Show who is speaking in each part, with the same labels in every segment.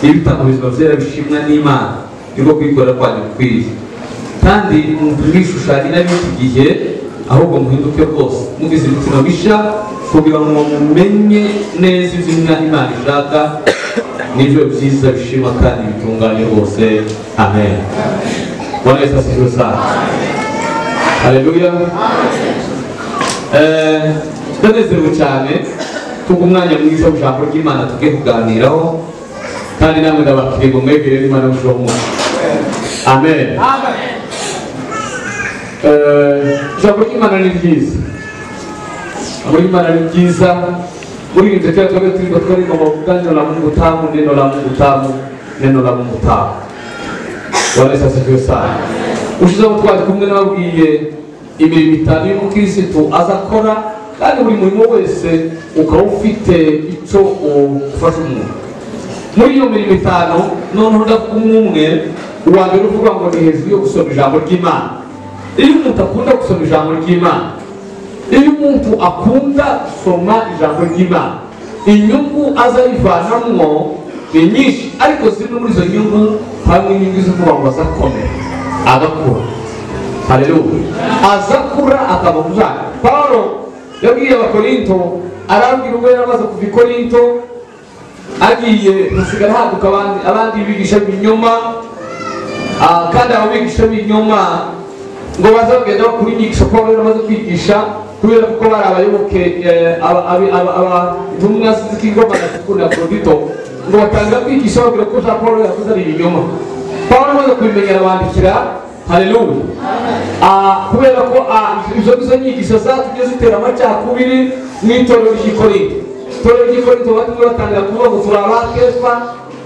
Speaker 1: Ibitambo bizima byera bishimwa n'Imana niko kwikora kwanyu gukwiye. Kandi mwishushanye n'ab'iki gihe, ahubwo muhinduke rwose mugize imitima mishya, kugira ngo mumenye neza ibyo Imana ishaka n'ibyo byiza bishimwa kandi bitunganye rwose. Amen. Bwana Yesu asifiwe sana. Haleluya. Ndanezerewe cyane kubwo umwanya mwiza w'ijambo ry'Imana tugiye kuganiraho, kandi namwe ndabakiriye ngo mwegere n'Imana mushomo. Amen. Ijambo ry'Imana ni ryiza. Ijambo ry'Imana ni ryiza. Muri ibyo twari turimo twarimo neno la Mungu tamu, neno la Mungu tamu, neno la Mungu tamu. Bwana Yesu asifiwe sana. Ushize aho twari kumwe nababwiye imirimo itanu y'umukristo azakora, kandi buri murimo wese ukaba ufite icyo ufasha umuntu. Muri iyo mirimo itanu noneho ndavuga umwe, uwa mbere uvuga ngo ni hejuru yo gusoma ijambo ry'Imana. Iyo umuntu akunda gusoma ijambo ry'Imana, iyo umuntu akunda gusoma ijambo ry'Imana, inyungu azayivanamwo ni nyinshi, ariko zimwe muri izo nyungu harimo inyungu zo kuvuga ngo azakomera agakura. Haleluya. Azakura akaba muzana. Paulo yabwiye Abakorinto, arabwira ubwo yaramaze kuva i Korinto agiye hasigara haduka abandi bigisha ibinyoma, kandi abo bigisha ibinyoma ngo baze bagenda bakura inyigisho Paulo yaramaze kwigisha, kubera kuko bari abayoboke intumwa z'ikigoma na Sikuna Afrodito, ngo batangira kwigisha babwira ko Jean Paul yakoze ari ibinyoma. Paulo amaze kubimenya arabandikira. Haleluya. Kubera ko izo ngizo nyigisho zatumye zitera amacakubiri mu itorero ry'i Korinto. Itorero ry'i Korinto batumye batangira kuvuga ngo turi aba Kefa,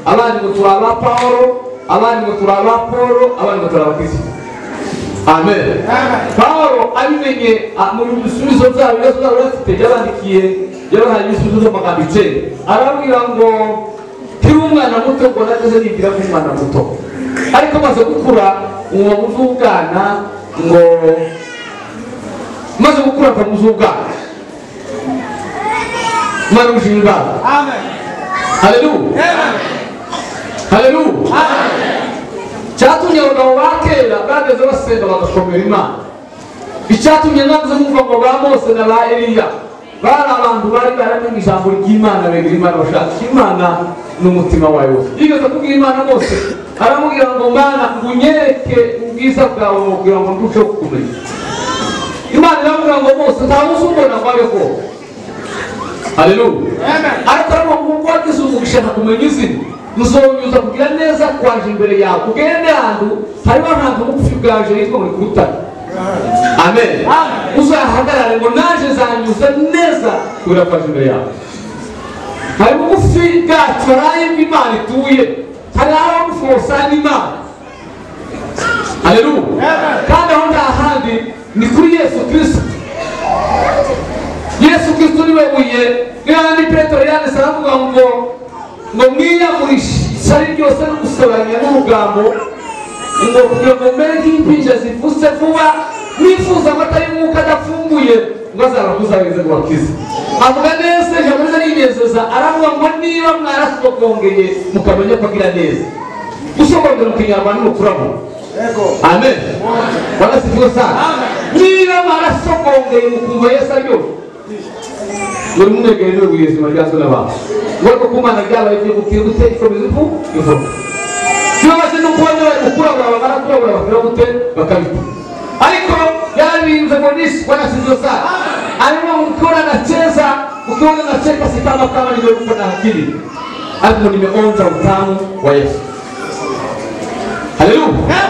Speaker 1: abandi ngo turi aba Paulo, abandi ngo turi aba Polo, abandi ngo turi aba Kristo. Amen. Paulo abimenye mu bisubizo byabo ibibazo byabo bafite, yabandikiye yabahaye ibisubizo by'amagambo icenda, arababwira ngo nkiri umwana muto ngo nageze nibwira ko umwana muto, ariko maze gukura uwo muzubwana, ngo maze gukura mva muzubwana. Imana imushimire Imana.
Speaker 2: Amen.
Speaker 1: Haleluya. Haleluya. Cyatumye abagabo ba kera bageze basenga bagakomera Imana. Icyatumye navuze mwumva ngo ba Mose na ba Eliya bari abantu bari baramenye ijambo ry'Imana, begera Imana, bashaka Imana n'umutima wayo wose. Yigeze kubwira Imana Mose, aramubwira ngo Mana ngunyereke ubwiza bwawe kugira ngo ndusheho kukumenya. Imana iramubwira ngo Mose ntawe uzumbona ngo abeho. Haleluya. Ariko aravuga ngo wagize umugisha nkakumenya izina, nzonyuza kugira neza kwaje imbere yawe, ugende ahantu hariho ahantu bugufi bwaje hitwa muri Kurutare. Amen. Uzahagarare ngo naje zanyuza neza kubera kwaje imbere yawe. Hari bugufi bwacu hari Imana ituye, hari aho usanga Imana. Haleluya. Kandi aho nta handi ni kuri Yesu Kristo. Yesu Kristo niwe buye. Niyo handi Petero yanditse aravuga ngo mwiyamurishe ishyari ryose no gusobanya n'urugambo, ngo kugira ngo mbere nk'impinja zivutse vuba, nifuza amata y'umwuka adafunguye, ngo azabakuzabeze ngo bakize. Avuga neza ijambo ryiza rinezeza, aravuga ngo niba mwarasogongeye mukamenya ko agira neza. Gusogongera mu Kinyarwanda ni ukuramo. Amen. Bwana asifiwe sana. Niba mwarasogongeye mukumva Yesu aryoshye, buri mwegere niwe buye izima ryanzwe n'abantu. Ngo ariko ku Mana ryabaye ibyo gukira gute ikomeza ifu ivuga. Kibabaje ni uko bamwe bari gukurabura, bamara kurabura bakira gute bakabita. Ariko yarabirinze ngo nisi Bwana asifiwe sana. Arimo ukiona nacheza, ukiona nacheka si kama kama nilivyokuwa na akili. Ariko nimeonja utamu wa Yesu. Haleluya.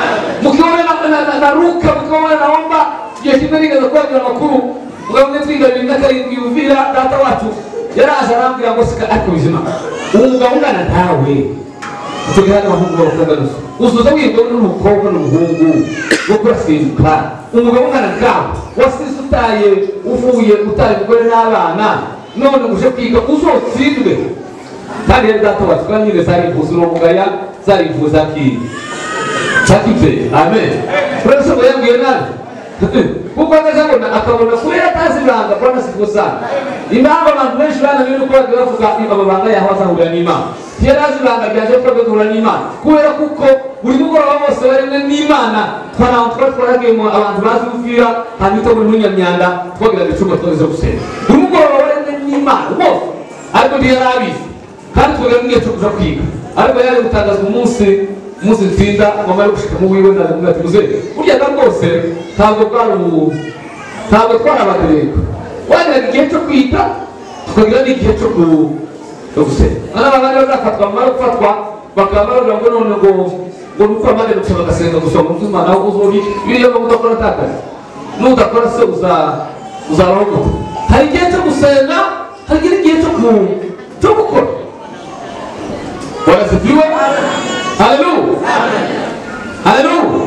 Speaker 1: Mkiona naruka, mkiona naomba, igihe kimwe nigeze kubabwira amakuru, mugabo twiga 2007 Uvira, data wacu yaraje arambwira ngo sika ariko bizima. Uwo mugabo ungana ntawe. Tugira n'abahungu b'abakobwa gusa. Uzuza wiga n'umukobwa n'umuhungu wo kurasimbuka. Umugabo ungana nkawe wasize utaye uvuye utaye umugore n'abana, none uje kwiga uzotsindwe. Kandi yari data wacu kandi nyine zari impuzu n'umugaya, zari impuzu zakiri. Cyakibye. Amen. Professor yambwiye nabi. Kuko akazabona akabona kubera atazi ibanga. Bwana asifiwe sana. Impamvu abantu benshi bananiwe no kuba bavuga amabanga yaho azahurira n'Imana, ntiyari ibanga ryaje ko guhura n'Imana, kubera kuko buri mugoroba bose baremwe n'Imana. Twara twaragiye mu abantu bazi uvira hanyuma muri munyamyanda twagiraga icumba twageze gusenga buri mugoroba baremwe n'Imana bose, ariko ntiyari abizi kandi twagera mu gihe cyo kuja kwiga. Ariko yari gutangazwa umunsi ntinda mama yo gushika mu wiwe ndaza ati muze burya da rwose ntabwo ntabwo twarabadereka wagiraga igihe cyo kwiga tukagira n'igihe cyo gusenga. Abandi bazafatwa bamara gufatwa bakaba bavuga ngo none ngo nuko abandi gusa bagasenga gusa ngo Imana aho uzobi biriya ngo udakora atakaza n'udakora se uzabaho gute? Hari igihe cyo gusenga, hari n'igihe cyo gukora. Bwana asifiwe. Haleluya. Haleluya.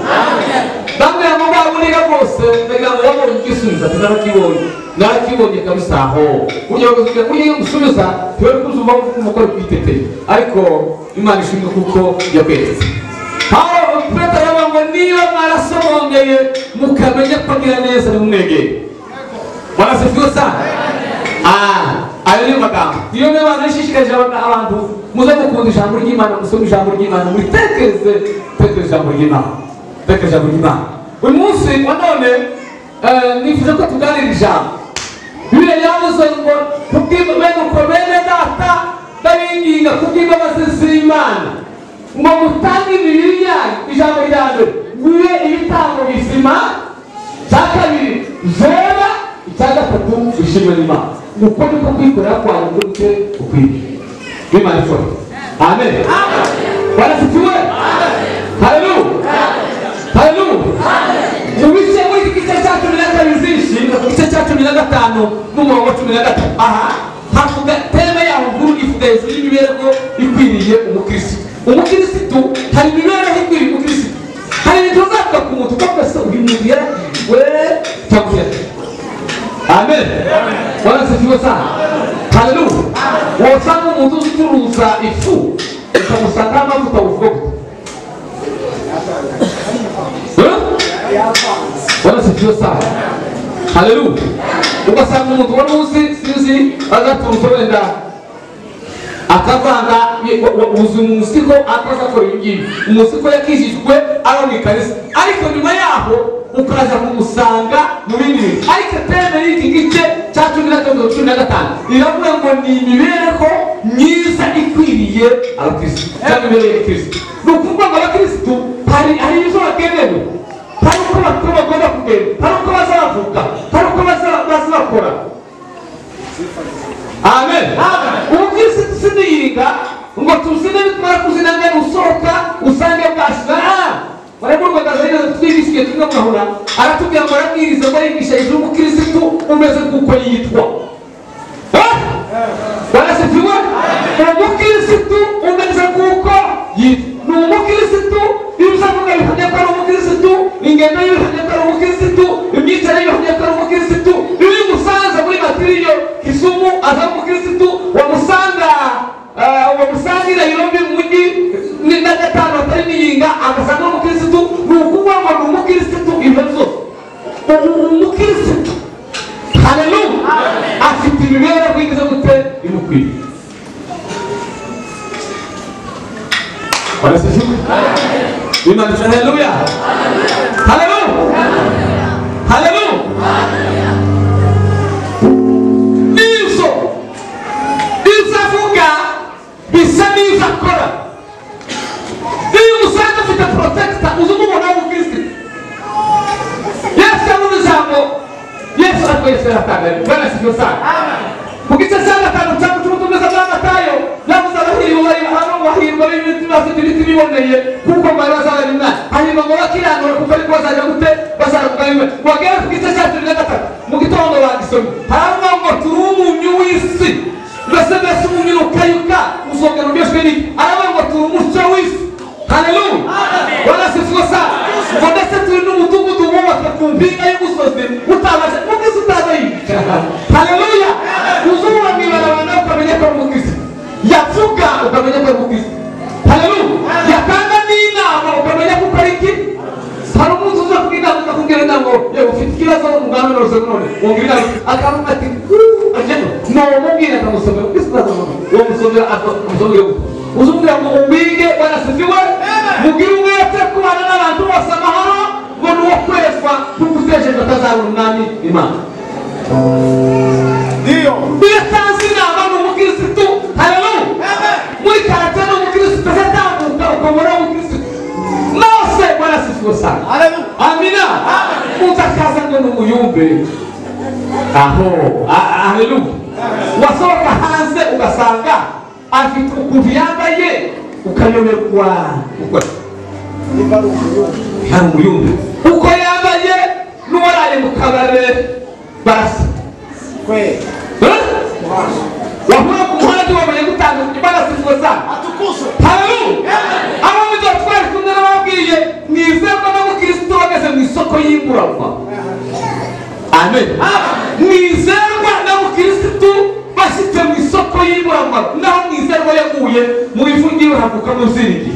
Speaker 1: Bamwe mu babonera bose ndagira ngo babonye igisubizo ati narakibonye kabisa aho burya bavuga ko iyo gusubiza tuwe kuzumva umukoro kwiteteye, ariko Imana ishimwe kuko yakweretse. Paulo Petero aravuga ngo niba mwarasobongeye mukamenya ko agira neza nimumwegere. Bwana asifiwe sana. Ayo niyo magambo. Iyo niyo bantu ishishikarije abantu muze mukunda ijambo ry'Imana, musome ijambo ry'Imana, muritekereze ijambo ry'Imana, tekereze ijambo ry'Imana. Uyu munsi wa none nifuje ko tuganira ijambo. Bibiliya yavuze ngo kubw'imana bene data ndabinginga kubw'imbabazi z'Imana ngo mutange imibiri yanyu, ijambo rya mbere bibe ibitambo bizima, icya kabiri byera, icya gatatu bishimwe n'Imana. Uko niko kwikorera kwanyu gute ukwiriye. Imana ikora. Amen. Bwana asifiwe. Haleluya. Haleluya. Mu bice muri iki gice cya 12 igice cya 15 n'umurongo wa 13, aha havuga teme yaho nkuru ivuga hejuru y'imibereho ikwiriye umukristo. Umukristo hari imibereho ikwiriye umukristo. Hari ibintu uzavuga ku muntu ukavuga se uyu muntu yaragiwe cyangwa. Amen. Bwana asifiwe sana. Haleluya. Wasanga umuntu ucuruza ifu ukamusanga amavuta uvuga gute? Bwana asifiwe sana. Haleluya. Ugasanga umuntu wari uzi sinzi agatunze wenda akavanga uzi umusiko akaza akora ibi ngibi, umusiko yakijijwe ari mu ikanisa, ariko nyuma yaho ukaza kumusanga mu bindi bintu. Ariko teme y'iki gice cya 13-15 iravuga ngo ni imibereho myiza ikwiriye abakristo cyangwa imibereho y'abakristo. Ni ukuvuga ngo abakristo hari ibyo bagenewe, hari uko bagomba kugenda, hari uko bazavuga, hari uko bazakora. Amen. Umukristo siniyiga ngo tuzine bitmara kuzina ngene usohoka usange bwashira. Barabwo gazina twigishiye tumwe murahura aratubwira ngo arabwiriza ngo yigisha ijuru umukristo umeze kuko yitwa. Bwana asifiwe. Umukristo umeze kuko yitwa. Ni umukristo ibyo avuga bihamya ko ari umukristo, ingendo ye bihamya ko ari umukristo, imyicarire ye bihamya ko ari umukristo. Iyo umusanze muri Matiriyo Kisumu aza umukristo, wamusanga i Nairobi mu mujyi na gatanu atari niyinga agasanga umukristo. Ni ukuvuga ngo ni umukristo ibyo byose. Umukristo haleluya afite imibereho igize gute imukwiye. Bwana asifiwe. Imana haleluya. Haleluya. Haleluya. Nizo ibyo avuga bisa n'ibyo akora. Iyo usanga afite protector uzumubona w'umukristo. Yesu yavuze ijambo, Yesu ariko Yesu yaratanga. Bwana asifiwe sana. Ku gice cya 5 cy'ubutumwa bwa Matayo yavuze abahirwa bari hano bahirwa b'imitima bafite ibiti biboneye kuko bari bazabona Imana. Hanyuma ngo bakiranura kuko ariko bazajya gute bazaruka Imana. Wagera ku gice cya 13 mu gitondo bagisomye haravuga ngo turi umunyu w'isi, mbese umunyu ukayuka uzongera uryoshwe n'iki? Aravuga ngo turi umucyo w'isi. Haleluya. Bwana asifiwe sana. Ngo ndetse turi n'umudugudu wubatswe ku mpinga y'umusozi utabasha umukristo utaza yica. Haleluya. Uzubura mu ibarabara ukamenya ko ari umukristo, yavuga ukamenya ko ari umukristo. Haleluya. Yatanga n'inama ukamenya ko ari iki. Hari umuntu uza kugira inama akakubwira inama yewe ufite Umusore none wongera akavuga ati agenda no mubwira akamusomera uwo musomera akamusomera uzumvira ngo umwige barasifiwe mugire umwete kubana n'abantu bose amahoro ngo nuwo kwezwa kugutejeje atazabona umwami Imana.
Speaker 2: Ndio.
Speaker 1: Bitanze inama ni umukirisitu. Haleluya. Muri karate ni umukirisitu azatambuka ukabona umukirisitu. Mose barasifiwe sana.
Speaker 2: Haleluya.
Speaker 1: Amina. Utakaza ngo ni umuyumbe. Aho. Haleluya. Wasohoka hanze ugasanga afite ukuntu yambaye ukayoberwa uko hari umuyumbe uko yambaye n'uwaraye mu kabare barasa
Speaker 2: kweli
Speaker 1: wahura ku muhanda wabonye gutanga barasizwe sana
Speaker 2: atukuzwe.
Speaker 1: Haleluya. Abo mujya twari kumwe n'ababwiye mwizerwa n'abakristo bageze mu isoko y'inguranywa. Amen. Mwizerwa n'abakristo bashyitse mu isoko y'inguranywa naho mwizerwa yaguye mu ivungiro havuka muziringi.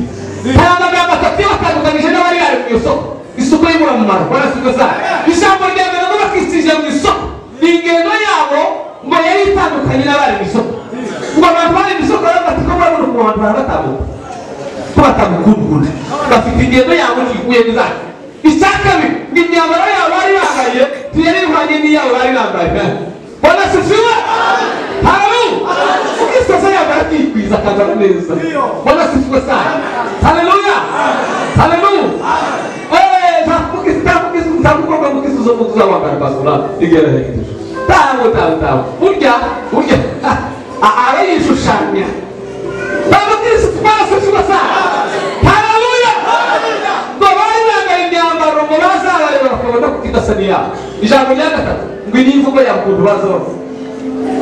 Speaker 1: Hari amagambo atatu yabatandukanije n'abari bari mu isoko isoko y'inguranywa barasizwe sana. Ijambo rya mbere ngo bakisije mu isoko ingendo yabo ngo yari itandukanye n'abari mu isoko. Ngo abantu bari mu isoko baravuga ko barabona ukuntu abantu baratambuka ko batamukundura bafite ingendo yabo ntiguye n'izacu. Icya kabiri ngo imyambaro yabo bari bambaye ntiyari ihwanye n'iyabo bari bambaye. Bwana asifiwe. Haleluya. Ukristo yambara akikwiza akambara neza. Bwana asifiwe sana. Haleluya. Haleluya. Burya burya arayishushanya. Haleluya. Ngo bari bambaye imyambaro ngo bazabareba bakabona ko idasa n'iyabo. Ijambo rya gatatu ngo iyi ni imvugo ya ukuntu baza bavuga.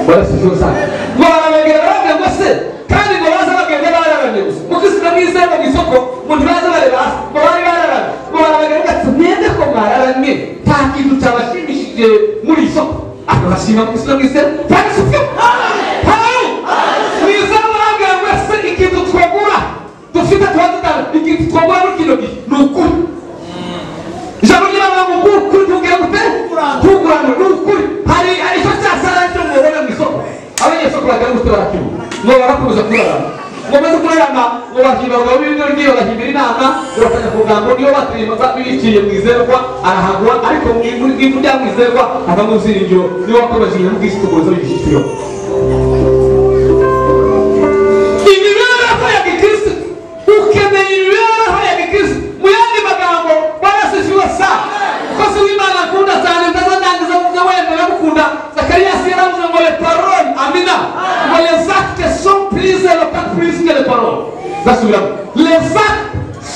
Speaker 1: Barasifiwe sana. Ngo barabegera baravuga ngo se kandi ngo baza bagenda bararamye gusa. Mukristo mwizerwa mu isoko ngo ntibaze bareba hasi ngo bari bararamye. Ngo barabegera bati mwende ko mwararamye nta kintu cyabashimishije muri iri soko. Akabashima Mukristo mwizerwa. Barasifiwe. Haleluya. Mwizerwa barabwira ngo se ikintu twagura dufite tuba ikintu twagura muri kino gihe ni ukuri. Ijambo ry'Imana ngo ukuri tubwira gute? Kugurana ni ukuri. Hari icyo cyasara cyo mubona mu isoko. Abanyesoko bagera gute barakibura ngo barakomeza kurarama ngo maze kurarama ngo bahimba ngo b'ibyo bahimbira inama ngo bakajya ku ngambo niyo biciye mwizerwa arahagwa ariko mu ivu rya mwizerwa havamo ibyiringiro niyo wakomeje ibintu bw'isituguzo b'igishitiro. Imibereho ya gikristo ukeneye imibereho ya gikristo mu yandi magambo barasifiwe sana. Kosi w'Imana akunda cyane ndazandangiza mvuga wenda ndamukunda. Zakariyasi yaravuze ngo les paroles amina ngo les actes sont plus éloquents plus que les paroles. Ndasubiramo les actes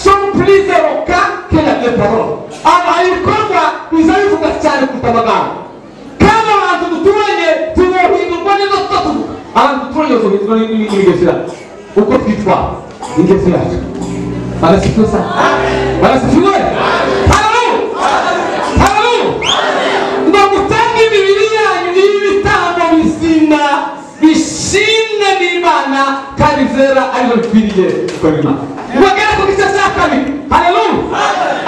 Speaker 1: sont plus éloquents que les paroles. Aba ibikorwa biza bivuga cyane kuruta amagambo. Kandi abantu duturanye tubohindurwa n'ibyo tuvuga. Abantu duturanye bazohindurwa n'imigenzo yacu uko twitwara ingeso yacu. Barasifiwe sana. Barasifiwe. Haleluya. Haleluya. Ngo mutange imibiri yanyu y'ibitambo bizima bishimwe n'Imana kandi byera aribyo bikwiriye gukora Imana. Bagera ku gice cya kabiri. Haleluya.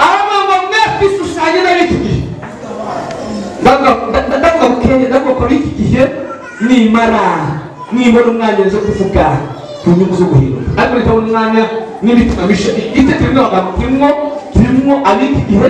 Speaker 1: Aravuga ngo mwe kwishushanya n'ab'iki gihe. Ndavuga bukeye ndavuga ko iki gihe nimara nibona umwanya nzo kuvuga ku nyungu zo guhinduka ariko nitabona umwanya n'imitima misha. Igice kirimo amagambo kirimo ab'iki gihe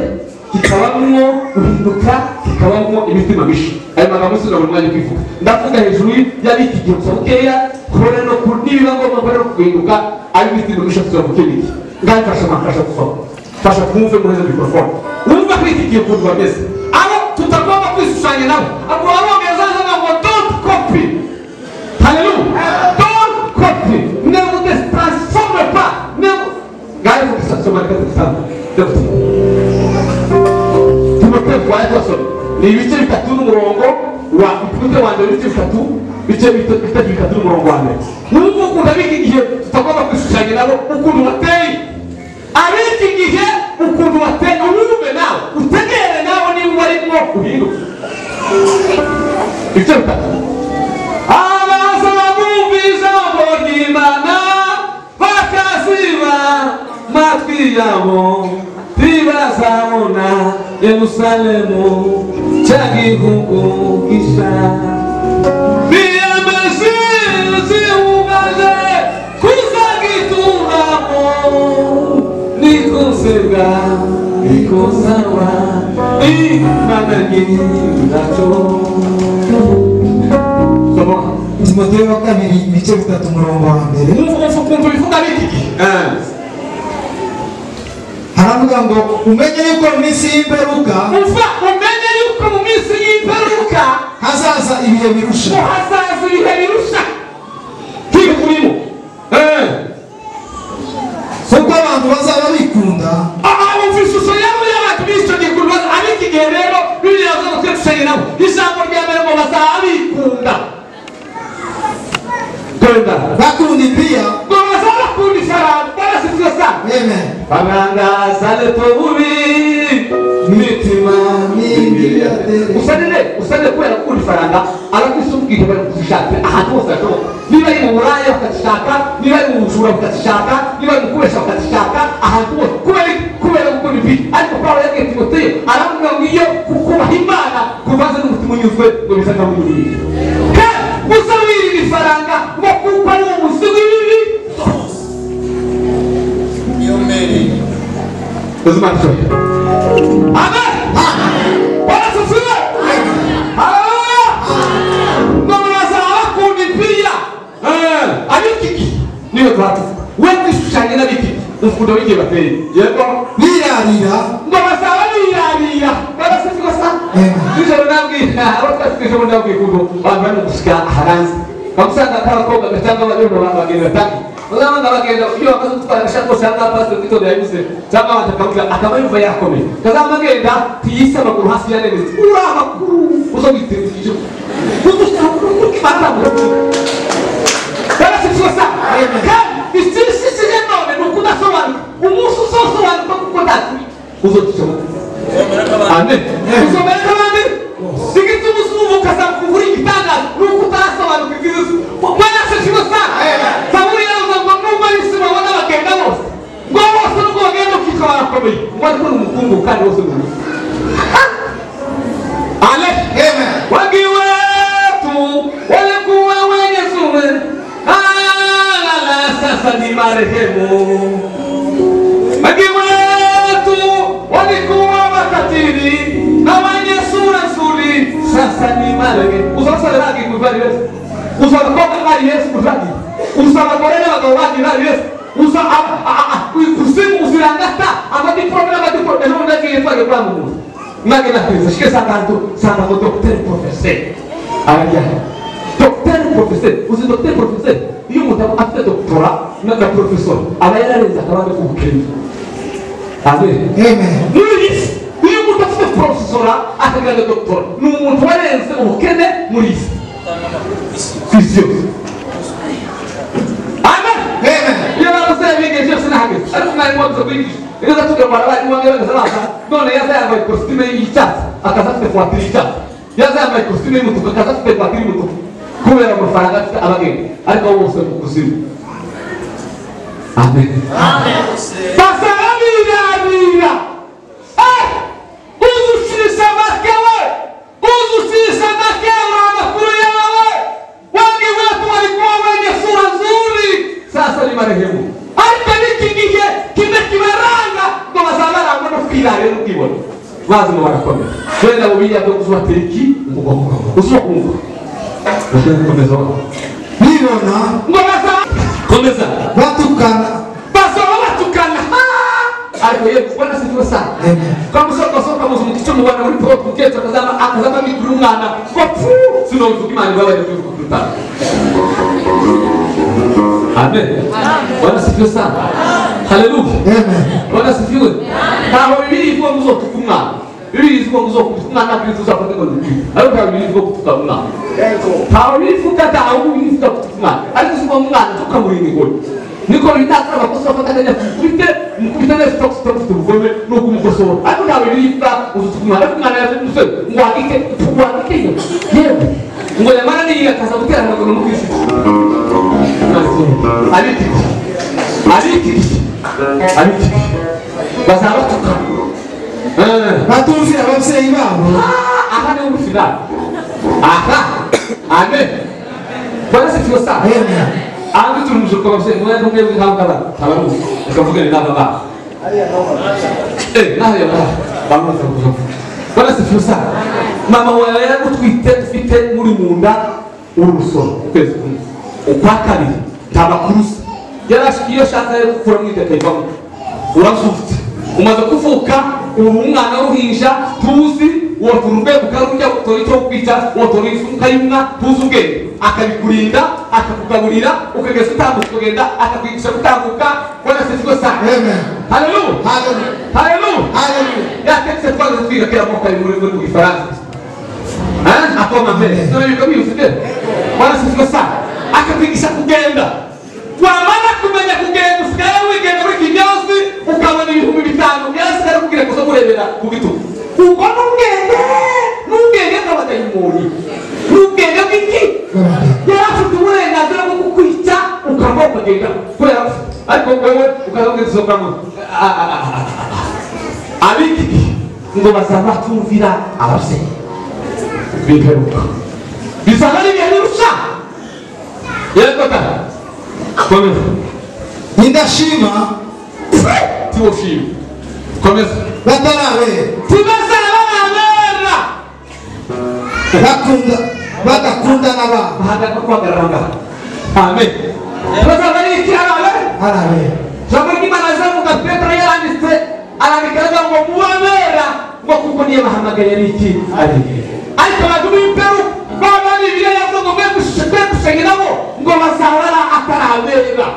Speaker 1: kikabamwo guhinduka kikabamwo imitima misha. Ayo magambo sinabona umwanya kwivuga. Ndavuga hejuru y'ab'iki gihe gusa bukeya kore no ku nibiba ngombwa kore no guhinduka ayo imitima misha tuzabukeneye. Ngafasha mafasha gusoma fasha kumve muri izo mikrofone wumva ko iki gihe ukuntu bameze abo tutagomba kwishushanya nabo. Abo barongeza ngo don't copy. Haleluya. Don't copy. Ne vous transforme pas. Ne vous ngaye kugisoma reka tugisome. Timoteyo twaye twasoma ni ibice bitatu n'umurongo wa Timoteyo wa mbere ibice bitatu ibice bitatu n'umurongo wa mbere. Wumva ukuntu ab'iki gihe tutagomba kwishushanya nabo ukuntu bateye. Ab'iki gihe ukuntu bateye uwumve nawe utegere nawe niba warimo uhinduke. Ibice bitatu. Abaza bumva ijambo ry'Imana bakasiba matwi yabo ntibazabona Yerusalemu Cya gihugu gisha biyemeje zihugaje kuzagituramo nikosebwa nikosawa Imana nyiracyo.
Speaker 2: Timoteyo wa kabiri ibice 3 umurongo wa mbere.
Speaker 1: Ukuntu bivuga biki?
Speaker 2: Haravuga ngo umenye yuko mu minsi y'imperuka,
Speaker 1: umenye yuko mu minsi y'imperuka
Speaker 2: hazaza ibihe birusha,
Speaker 1: hazaza ibihe birusha. Kikurimo
Speaker 2: kuko abantu bazaba bikunda.
Speaker 1: Abo ishusho yabo y'abantu b'icyo gihe ab'iki gihe rero Bibiliya yavuze ngo twese nabo ijambo rya mbere ngo bazaba bikunda.
Speaker 2: Bakunda impiya,
Speaker 1: ngo bazaba bakunda ifaranga. Barasizwe sana.
Speaker 2: Amen.
Speaker 1: Barangaza bubi mitima
Speaker 2: mingi yatere.
Speaker 1: Usane kubera gukunda ifaranga arakwisubwira bari kuzishaka ahantu hose hashoboka. Niba ari mu buraya bakazishaka, niba ari mu bujura bakazishaka, niba ari mu kubesha bakazishaka, ahantu hose kubera gukunda impiya. Ariko Pawulo yabwiye Timoteyo aramubwira ngo iyo kubaha Imana kuvanze n'umutima unyuzwe ngo biza nkamunyurira. Kandi uza wirira ifaranga ngo kuko ari uwo muzi w'ibibi byose. Amen. Bwana asifiwe. Haleluya. Ngo bazaba bakunda impiya. Ab'iki niyo twatuvuga. We kwishushanya n'ab'iki ukunda w'igihe bateye. Yego.
Speaker 2: Birarira.
Speaker 1: Ngo bazaba birarira. Bwana asifiwe sana. Nijoro nabwira abo twatwije muri ndabwira kuko abantu bari gushika hanze. Bamusanga k'abakobwa cyangwa abagore bagenda batatu. Uzabona bagenda iyo bamaze gutwara agashako cyangwa pastor Tito yabivuze cyangwa abantu akavuga akaba yumva yakomeye. Kazama agenda tiyise amaguru hasi ya neza. Uri amakuru uzobitindije. Kandi isishije none ni ukudasobanuka. Umunsi uzosobanuka kuko ntakuri uzogishoboka. Amen. Uzomera nk'abandi. Igituma uzuvuka ukazakuvura igitangaza ni uko utarasobanuka ibyiza. Bwana asifiwe sana. Zaburi yaravuze ngo nubwo ab'isi babona bagenda bose, ngo bose nubwo bagenda ukitwa barakomeye, ngo ariko ni umukungu kandi bose ni ubusa. Amen. Wengi wetu walikuwa wenye sumu, sasa ni marehemu. Wengi wetu walikuwa wakatili na wenye sura nzuri, sasa ni marehemu. Uzasaba rangi kuvari Yesu. Uzaba koga bari Yesu kuvari. Uzaba gore n'abagabo bandi bari Yesu. Uza kuzimu uzirangata amadiplome n'amadiplome ejo bundi agiye twagiye kwa muntu. Nage nakwiza shike sanganto sanga ngo docteur professeur. Arajya. Docteur professeur, uzi docteur professeur iyo umuntu afite doctorat na professeur aba yararenze akabande k'ubukene. Amen.
Speaker 2: Amen.
Speaker 1: Muri isi iyo umuntu afite professeur akagira na doctorat ni umuntu warenze ubukene muri isi. Ku isi yose. Amen.
Speaker 2: Amen.
Speaker 1: Iyo abasore bigeje byose nahageze ariko mwarimu wabuze kwigisha iyo atubwira ngo abarimu bamwe bagaza baza none yaza yambaye kositime y'icyatsi akaza afite voiture y'icyatsi, yaza yambaye kositime y'umutuku akaza afite voiture y'umutuku kubera amafaranga afite abagenda ariko abo bose mu kuzimu. Amen. Basaba birarira. Uzucisha make we, uzucisha make amakuru yawe. Wengi wetu walikuwa wenye sura nzuri, sasa ni marehemu. Ariko n'iki gihe kimwe kibaranga ngo bazabarangwa no kwirarira no kwibona. Bazi ngo barakomeye. Wenda bubiriya bwo kuzubatera iki umugongo. Uzubakumva. Komeza.
Speaker 2: Bibona
Speaker 1: ngo bazaba komeza
Speaker 2: batukana.
Speaker 1: Bazaba batukana. Ariko yego Bwana asifiwe sana. Kwa musoko soka muzu mubana muri pro kuketsa akazama akazama mikuru umwana ngo pfu sinovuga Imana ibabaye kuvuga. Amen. Bwana asifiwe sana. Haleluya.
Speaker 2: Amen.
Speaker 1: Bwana asifiwe. Ntaho Bibiliya ivuga ngo uzotuka umwana. Bibiliya ivuga ngo uzokutuka umwana Kristo uzafate ngo ni. Ariko ntaho Bibiliya ivuga gutuka umwana. Ntaho Bibiliya ivuga ntaho Bibiliya ivuga gutuka umwana. Ariko uzuba umwana tukamurinda ingoyi. Niko binakora abakozi bafata akanya mukubite mukubite neza stop ubugome no kumukosora. Ariko ntaho Bibiliya ivuga uzutuka umwana. Ariko umwana yaje umusore ngo wandike wandike yewe. Ngo yamara niyiga akaza gutera amaguru no kwisi. Abiki abiki abiki bazaba batukana.
Speaker 2: Batumvira ababyeyi babo.
Speaker 1: Aha ni muri final. Aha. Amen. Bwana asifiwe sana.
Speaker 2: Amen.
Speaker 1: Andi turumzuko ababyeyi mwe mwe nk'abana tabaruzi ukavugana n'aba bana. Naho ya bana. Bwana asifiwe sana. Mama wawe yaragutwite ufite muri munda urusoro ukwezi kumwe. Ukwa kabiri tabakurusa. Yarashikiye shaka yo gukura mu idakayivamo. Urazufite. Umaze kuvuka uri umwana w'uruhinja tuzi wotora urwego ukarurya utora icyo kwica wotora ifu ukayimwa tuzi ubwenge akabikurinda akakugaburira ukageza utambuka ukagenda akakwigisha gutambuka. Bwana asifiwe sana.
Speaker 2: Amen.
Speaker 1: Haleluya. Haleluya. Haleluya. Yatetse twaze twiga kera mwaka muri mu Gifaransa. Akoma mbere. None biko bifite. Bwana asifiwe sana. Akakwigisha kugenda. Wamara kumenya kugenda usigaye wigenda muri kinyozi ukabona 5000 byasigara kugira kuzo kurebera ku gitugu. Ubwo n'ubwenge bw'abadayimoni. N'ubwenge bw'iki? Yarafite uburenganzira bwo kukwica ukava ukagenda kubera ariko wewe ukaza ukagenda abiki ngo bazaba batumvira ababyeyi biperuka bizaba ari ibihe birusha yego tata komeza
Speaker 2: indashima
Speaker 1: tiwoshima komeza
Speaker 2: batarabera
Speaker 1: tibazaba babera
Speaker 2: bakunda badakundana babo
Speaker 1: bahagaze guhagarara ngaha. Amen. Tibazaba ari iki arabera
Speaker 2: arabera.
Speaker 1: Jambo ry'Imana rizavuga Petero yaranditse arandika ngo mubabera ngo kuko niyo bahamagaye ari iki ari ariko abantu b'imperu baba Bibiliya yavuga ngo mwe gushenge nabo ngo bazahora atarabera.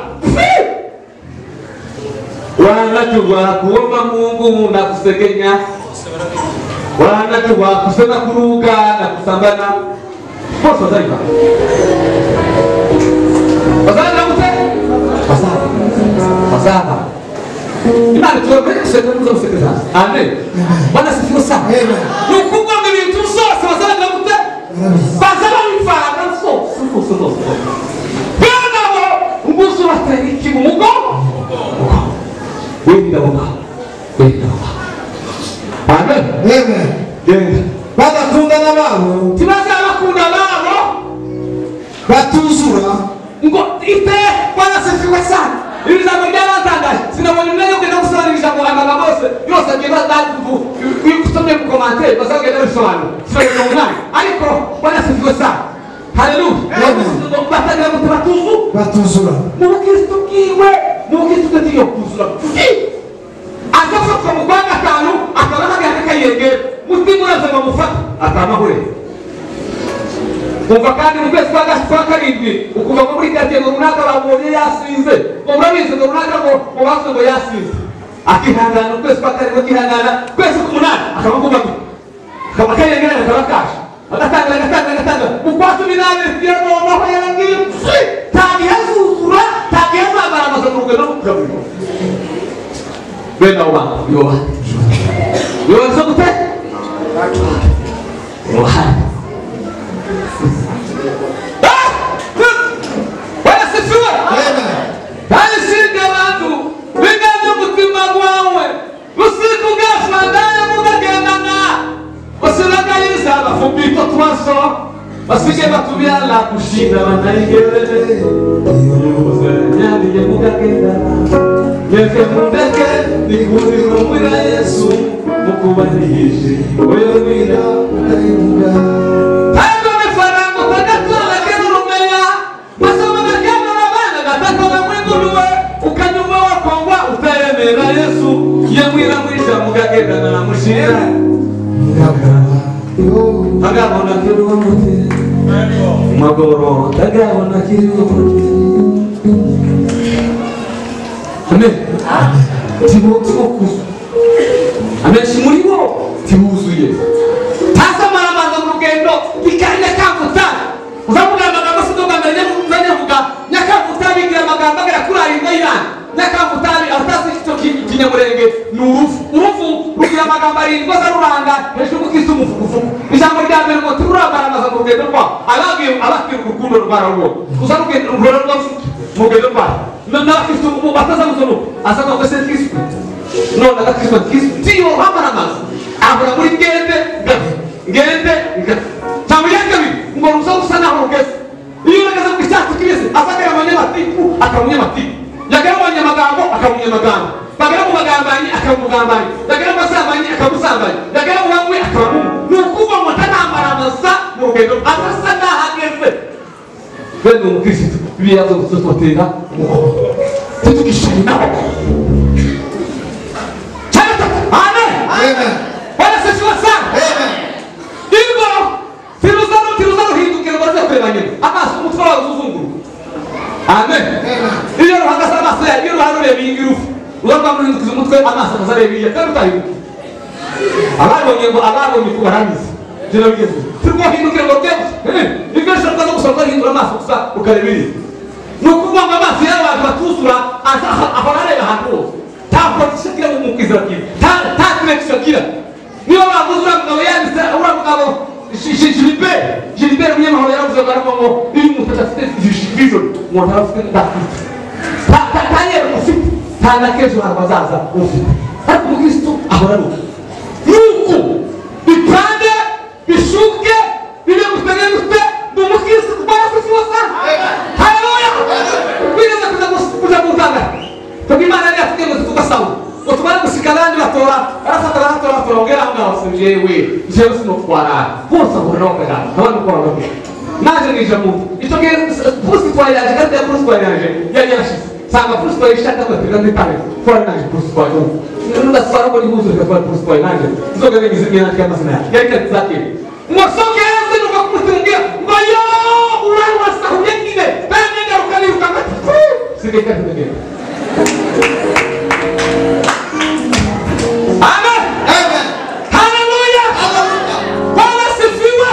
Speaker 1: Wanajua kuomba Mungu na kusegenya, wanajua kusema kuruga na kusambana bose bazaiba bazana gute bazana bazana Imana tuwapende kusekeza kusekeza. Amen. Bwana asifiwe sana.
Speaker 2: Amen.
Speaker 1: Ni ukubwa ngo ibintu byose bazana gute bazana bivana zose zose zose. Bwana bo nguzo batariki mu mugo. Wenda bonga. Wenda bonga. Amen.
Speaker 2: Amen.
Speaker 1: Yes.
Speaker 2: Badakundana babo
Speaker 1: tibazabakunda babo
Speaker 2: batuzura
Speaker 1: ngo ite. Bwana asifiwe sana. Iri jambo ryaratangaje sinabonye umwanya wo kugenda gusobanura ijambo amagambo yose yose agiye kusomye mu commentaire bazagenda babisobanura sinabonye umwanya ariko Bwana asifiwe sana. Haleluya. Batagira ngo batuzu
Speaker 2: batuzura
Speaker 1: mu bukristo bwiwe mu bukristo bw'iyo kuzura akafatwa mu kwa gatanu akaba hagana akayegera mutima uraza ngo amufate atamahure umva kandi mu kwezi kwa karindwi ukuva ngo muri quartier ngo runaka bamubonye yasinze ngo murabizi ngo runaka ngo mubaswe ngo yasinze akihangana ukwezi kwa karindwi akihangana kwezi k'umunani akaba aguma akaba akayegera akaba kashe agatanga agatanga agatanga mu kwa 12 noneho yarangiye ntagihe azuzura ntagihe azamara amaze mu rugendo rwo kugaburira bene abo bantu yoba yoba gute yohana. Bwana asifiwe. Kandi abantu biganje umutima gwawe usiku gafandana mugagendana usilagayisa abafumbi twaso basige batubyala kushinda banaigerere nyaliye mugagendana nyeke mundeke nikuzirumwira Yesu mukubanihije oyomira
Speaker 2: ukayivuga.
Speaker 1: Yesu yamwira mwisha mugagendana na mushira tagabona kiriho muti magoro tagabona kiriho muti. Amen. Tibo kuzu abenshi muri bo tibuzuye tasamara amaza mu rugendo bikanya kavuta uzavuga amagambo sidoga mbere nyavuga nyakavuta bigira amagambo agera kuri arindwi y'Imana nyakavutari atasi icyo kinyamurenge ni urufu urufu rugira amagambo arindwi aza ruranga hejuru kukisa umufukufuku ijambo rya mbere ngo tururambara amaza mu rugendo rwawe ababwiye abakwiye urukundo rwararwo uza rugendo rwa mu rugendo rwawe n'abakristo bataza gusonuka aza ngo se Kristo none agakristo Kristo tiyo rambara amaza akaba umunyamatiku, yagera mu banyamagambo akaba umunyamagambo, bagera mu bagambanyi akaba umugambanyi, yagera mu basambanyi akaba umusambanyi, yagera mu banywi akaba munywi. Ni ukuvuga ngo atanamaramasa mu rugendo, adasa n'aho ageze. Bene umukristo bibiliya yavuze ngo tubatera umugongo, ntitugishanye nabo. Amen. Bwana asifiwe sana. Ingo tiruza ruhindukira ngo ruze kureba nyina, amaso umutwe wawe uzuzunguruka. Amen. Iyo ruhagaze amaso yawe, iyo ruhara ureba iyi ngiyi urufu ruba rwamuhindukiza umutwe, amaso akazareba iyi kandi utahinduka. Ababonye ngo ababonye ko barabizi ibyo nabigeze turwohindukira ngo rwego ibyo ushobora no gusohoka uhindura amaso gusa ukareba iri. Ni ukuvuga ngo amaso y'abantu batuzura ahora areba ahantu hose, nta position agira mu kwizera kiwe, nta direction agira. Niba bavuze uriya mugabo yanditse, uriya mugabo Gilbert Munyamahoro yaravuze ngo aravuga ngo iyo umuntu adafite vision, umuntu aba afite ndafite nta yero ufite, nta na kejo ntabwo azaza ufite. Ariko umukristo ahora ari uko nuko bipange bishuke bibe gute gute, ni umukristo. Bwana asifiwe sana. Haleluya. Kwigeze kuja gutanga twebwe Imana yari yatubwiye ngo tugasaba ngo tumare gushika abandi batora, barafata baratora batora ugera aho ngaho se jewe jewe sinotwara bose ahura nabo bakajana abandi uko bavuga naje nije mu icyo gihe purusitwari yaje kandi ya purusitwari yaje yari yarashize, sanga purusitwari ishaka ngo tugende muri Paris twara naje purusitwari ubu ndatwara ngo nihuze ngatwara purusitwari naje nzoga ngize imyaka y'amazina yanjye yari kandi zakira ngo sogeze nuko kumutungira ngo yo urarwasahuye nyine bene ngaruka niruka ngo sigaye kandi ndagenda. Amen. Haleluya. Bwana asifiwe.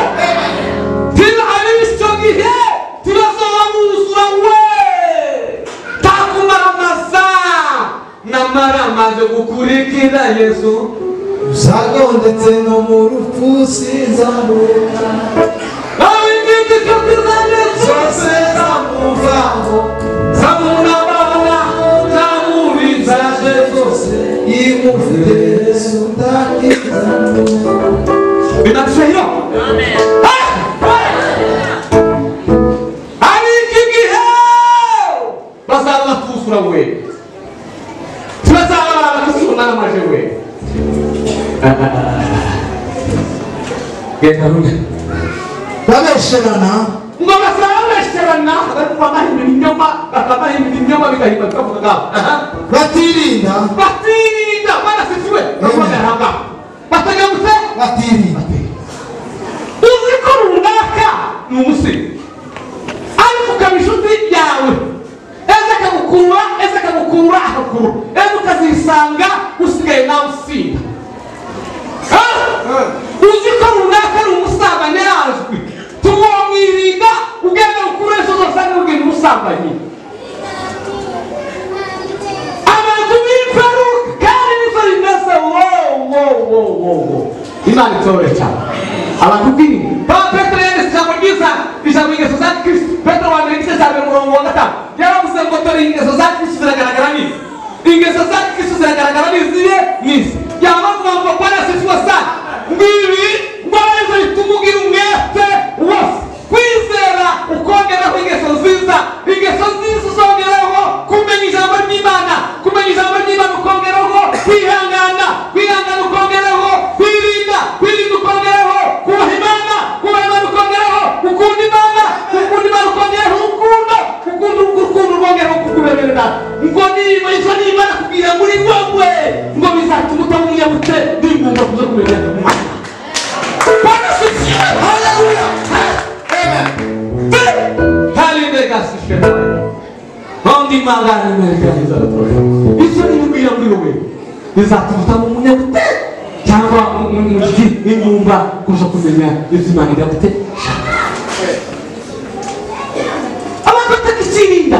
Speaker 1: Tila icyo gihe turazoba buzura we takumaramaza namaramaje gukurikira Yesu.
Speaker 2: Uzagondetse no mu rupfu sinzamuka,
Speaker 1: nawe ingiti inshuti zanjye
Speaker 2: zose zamuvaho,
Speaker 1: zamunabana zamurizaje
Speaker 2: zose imufite Yesu ndakiza.
Speaker 1: Binafsha hilo. Ari iki gihe bazaba batusura we, tubazaba batusura n'amaje we. Genda rundi.
Speaker 2: Babesherana
Speaker 1: ngo bazaba babesherana, bakabahimba ibinyoma, bakabahimba ibinyoma bigahimba bikavuga ngaho.
Speaker 2: Batirinda
Speaker 1: batirinda. Bwana asifiwe. Bakomera ngaho batagamutse
Speaker 2: batirinda.
Speaker 1: Uzi ko runaka ni umusiri ariko ukaba inshuti yawe, ejo akagukurura, ejo akagukurura akagukurura, ejo ukazisanga usigaye nawe usinda. Uzi ko runaka ni umusambanyi arazwi, tumwamwirinda ugenda ukura ejo uzasanga ugenda umusambanyi. Abantu b'imperuka kandi niko bimeze. Wo wo wo wo wo Imana itore cyane abantu bw'ini. Petero yanditse ijambo ryiza, ijambo ingeso za Kristo. Petero wa mbere igice cya mbere umurongo wa 5 yaravuze ngo dore ingeso za Kristo ziragaragara n'izi, ingeso za Kristo ziragaragara n'iziye n'izi. Yaba avuga ngo Bwana asifiwe sana, ngibi ngo aribyo bituma ugira umwete wose, kwizera ukongeraho ingeso nziza, ingeso nziza uzongeraho kumenya ijambo ry'Imana, kumenya ijambo ry'Imana ukongeraho kwihangana, kwihangana ukongeraho kwirinda, kwirinda ukongeraho kubaha Imana, kubaha Imana ukongeraho gukunda Imana, gukunda Imana ukongeraho urukundo, gukunda urukundo ukongeraho kukuberera. Ngo niba icyo n'Imana kubwira muri wowe ngo bizatuma utaba umunyabute n'ingumba kuza kumenya Imana. Bwana asifiwe. Haleluya. Amen. Haleluya. Ondi magana mereka icyo n'ibigwira muri wowe bizatuma utaba umunyabute cyangwa umujyi n'ingumba kurusha kumenya ibyo Imana idafite. Abantu batakirinda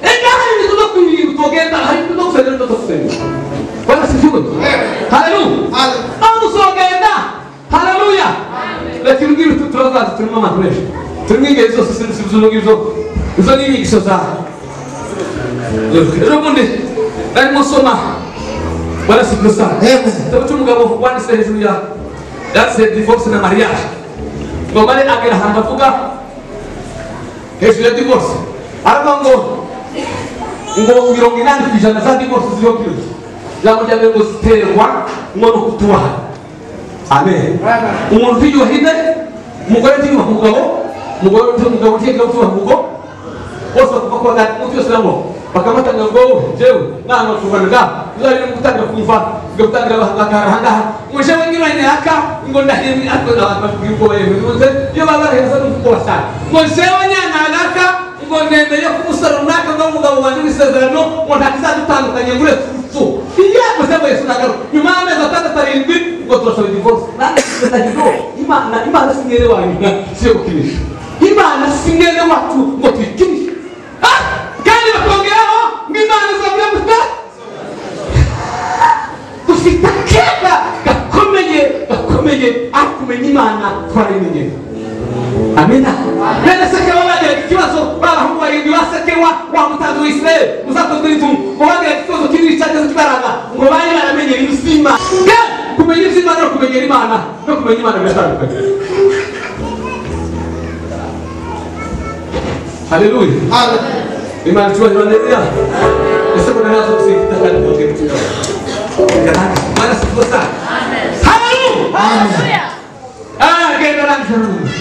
Speaker 1: ega hari ibintu byo kwirinda utogenda, hari ibintu byo gusenga ibintu byo gusenga. Bwana asifiwe. Haleluya. Aho uzogenda. Haleluya. Reka imbwire utu turazazi turimo abantu benshi, turimo ingeri zose, sinzi ibyo ngibyo, izo ni inyigisho zawe. Ejo bundi narimo nsoma Bwana asifiwe sana. Igitabo cy'umugabo wanditse hejuru ya yanditse divorce na mariage, ngo mare agera ahantu avuga hejuru ya divorce, aravuga ngo Ngo 80% za divorce ziriho kino gihe. Ijambo rya mbere ngo ziterwa ngo no kutubaha. Amen. Umuntu utiyubaha ine, umugore utiyubaha umugabo, umugore umugabo utiyubaha umugabo, bose bakumva ko umuntu wese nabo bakamatanga ngo jewe nanga kuvanira uzari gutangira kumva gutangira bahangara ngo jewe ngiranye aka ngo ndahimwe ariko abantu bakubwira uko bayemewe iyo babareheza n'uko bashaka ngo jewe nyananaka ngo nemeye ko umusore runaka ngo umugabo wanjye w'isezerano ngo ntakizadutandukanye ngo uretse urupfu iya gusa Yesu nagaruka nyuma y'amezi 6 7 ngo turasaba divorce. Imana Imana si mwene wanyu si yo gukinisha. Imana si mwene wacu ngo tuyikinishe. Kandi bakongeraho ngo Imana izabura gusa dufite akega gakomeye gakomeye ariko kumenya Imana twarimenye. Amina. Bene Sekewa bagiraga ikibazo, b'abahungu barindwi ba Sekewa wa mutanzi wa Isirayeli muzakozwe n'intumwa ngo bagiraga ikibazo kinini cyageze kibaranga ngo bari baramenyera iby'Imana. Kumenya iby'Imana no kumenyera Imana no kumenya Imana biratandukanye. Haleluya. Imana icyubahiro neza. Ese ko narazo gusiga kandi kongera gusiga. Bwana asifiwe sana. Haleluya. Genda rangiza.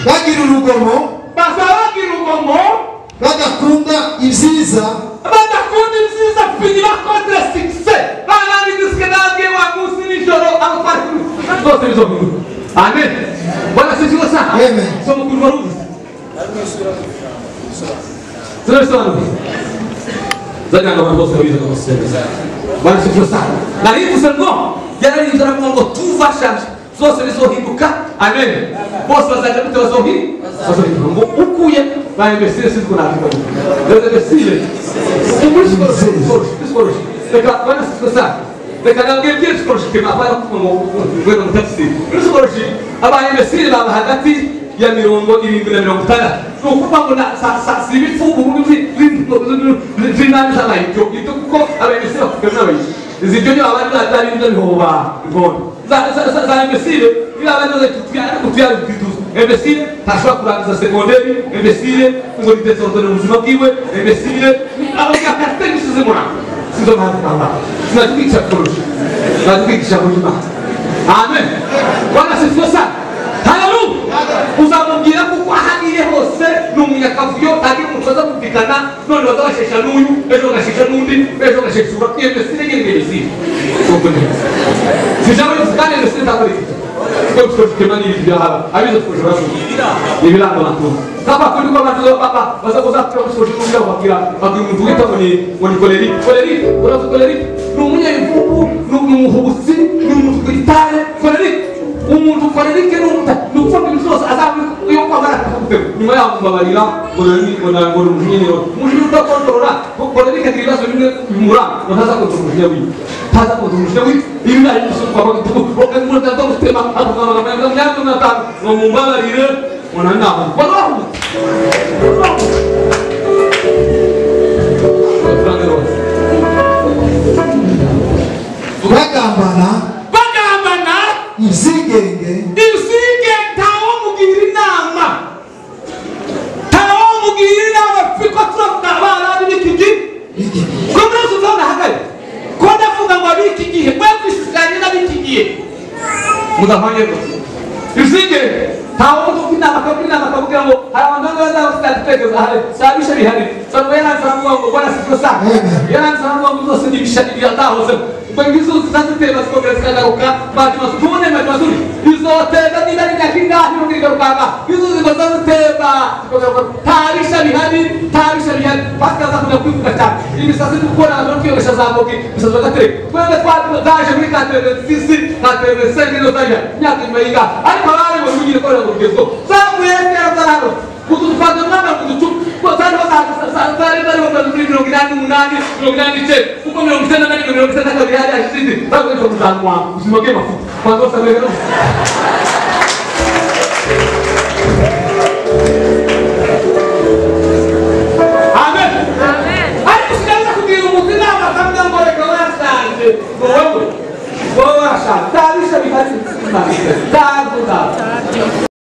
Speaker 2: Bagira urugomo,
Speaker 1: bagira urugomo,
Speaker 2: badakunda ibyiza,
Speaker 1: badakunda ibyiza finira contre succès. Bana nabwiye wa munsi nijoro aho twari rwose bizohinduka. Amen. Bwana asifiwe sana.
Speaker 2: Amen.
Speaker 1: So mukuru waruvuze. Turabisobanuye. Zagira ngo abantu bose babize ngo basenze. Bwana asifiwe sana. Narivuze ngo yararivuze aravuga ngo tout va changer. Zose bizohinduka. Amen. Bose bazajya gute bazohinduka ngo ukuye ba imbesire sinzi ko navuga. Les imbéciles. Muri psychologie. Reka bwana asifiwe sana. Reka nabwiye byinshi psychologie kema abana kuvuga ngo ngwino mutafsiri. Muri psychologie aba imbesire baba hagati ya 70 na 60. Ni ukuvuga ngo si ibipfu ubu z'inama zabaye ibyo ibyo kuko aba imbesire bakuwe n'abayizi. Izi byo ni abandi batari ibyo bihoba inkondo. Za imbesire niba abandi bazatutwara bituzu. Imbesire ntashobora kurangiza segonderi, imbesire ngo ni desordre mu buzima bwiwe, imbesire abagakate bisize muranga. Sizo mpamvu namba. Sinatwigisha kurusha. Sinatwigisha kurusha. Amen. Bwana asifiwe sana. Haleluya. Uzamubwira kuko aho agiye hose ni umunyakavuyo ntabwo umuntu aza kumvikana none bazabashesha n'uyu ejo bagashesha n'undi ejo bagashesha uba imbesire nyine imbesire. Si jamais kandi imbesire ntabwo ari ifite. Kuko psychologie kema ni ibintu byahaba abize psychologie baravuga ni ibiranga abantu. Kapa kuri ko abantu baba baza kuzakira psychologie kugira bakira bakira umuntu wita ngo ni colérique. Colérique urazi colérique ni umunyabivugu ni umuhubutsi ni umuntu witare colérique. Umuntu colérique ni umuntu ni ukuvuga ibintu byose azaba yo kwamara akakutema nyuma yaho mubabarira ngo ngo umujinya ni umujinya udakontorora colérique agira ibibazo bimwe bimuranga ngo ntaza kontorora umujinya wiwe ntaza kontorora umujinya wiwe ibi ari gusuka umuntu aza gutema akavuga amagambo 50 ngo mumbabarire ngo nanaho barahubutse.
Speaker 2: Bagambana
Speaker 1: bagambana
Speaker 2: ibyigenge
Speaker 1: ibisige ntawomugira inama ntawomugira inama fiko turavuga abana b'iki gihe ko muri uzabona hagari ko ndavuga ngo ab'iki gihe mwe kwishushanya n'ab'iki gihe mudahwanye rwose ibisige ntawomugira inama akavuga inama akavuga ngo hari abantu bamwe bazaba bafite ibitekerezo ahari sabisha bihari sababu yaranze aravuga ngo Bwana asifiwe sana yaranze aravuga ngo zose ni ibishari byatahozeho ngo izo zizatema zikongera zikagaruka maji mazuri maji mazuri izotema niba ari imyaka ingahe yongera igaruka izo zizatema zikongera tarisha bihari tarisha bihari pasika azakunda kwivuga cyane imisatsi iri gukora abantu kwiyogesha za mbogi imisazi bagatereka twebwe twaje muri katere sisi katere sengi nizo zari imyaka nyuma y'ingahe ariko abari mu bigira ikorera ngo bigezweho zavuye kera zarahano kudufata umwana kuducupa zari zari zari muri 88 89 kuko 94 92 hari hashize bakoresha kuzanwa ubuzima bw'amafuta kwanza bose rero Amen. Amen. Ariko sinaza kugira umuntu inama akamubwira ngo reka warashaje ngo wowe wowe warashaje ntabisha bihari ntabwo ntabwo.